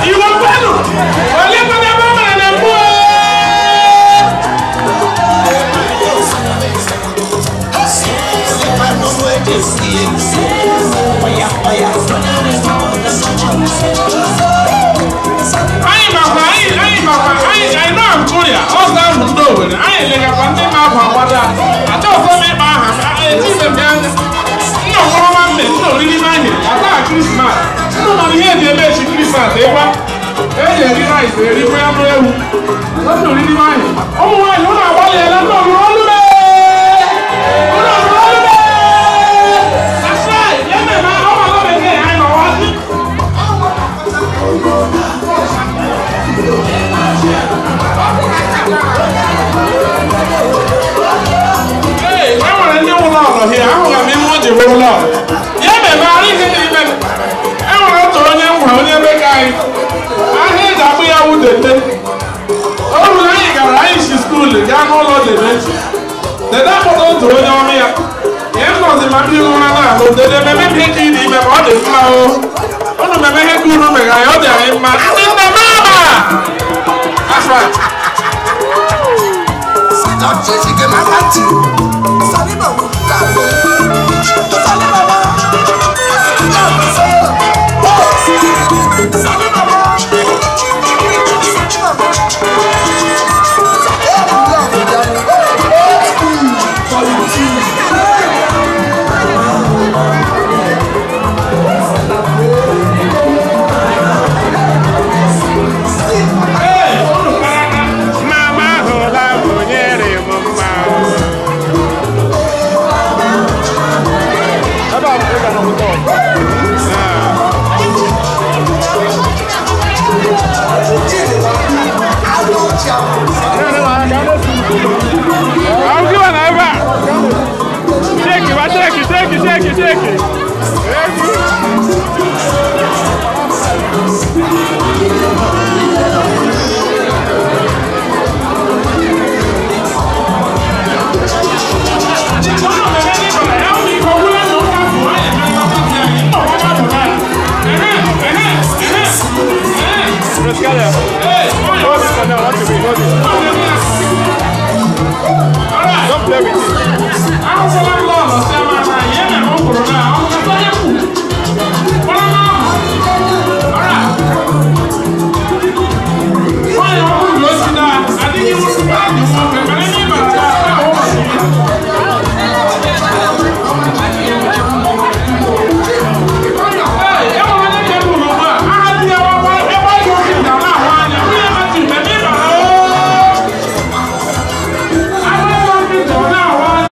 Igbo kwenu! Onye kwenu ebe o mere na mbụ? Anyị makwa anyị makwa anyị nọ Victoria ọzọ ahụ ndị Owerri anyị legakwa ndị ma akwa agbada achọ ọzọ m ịkpa aha m etibe m ya anya nna ọkpọrọma mme nna oriri mahị ata Krismas nna mara ihe eji eme echi Krismas ịgba eji eri rice erikwa anụ ewu nna oriri mahị ụmụ nwaanyị ụnụ agbalịela nna ọrụ ọrụ mee ụnụ ọrụ ọrụ mee. That's right. Ya mere ọ ma ala bekee anyị nọ wazi. Ee, e nwere ndị ụlọ ọrụ hie ahụghị m ime o ji bụrụ ụlọ ya mere ara ihe n'ime m. E nwere otu onye ngwa onye ebe ka anyị ahịa eji akpụ ya wụ dede o ruru anyị gara anyị si skuulu gaa n'ụlọ dede dede akpọta otu onye ọrụ ya ihe m nọzi ma ndị ụra na-ahụ dede meme ihe ka ị dị ime ma ọ dị mma o unu meme ihe ka unu megara ya ọ dị anyị mma ndị nne mama. That's right. Ee, unu kara aka. Mama hụla bụnyere m mma. Ahụ gị na ebe a. Shake, ba shake, shake, shake, shake.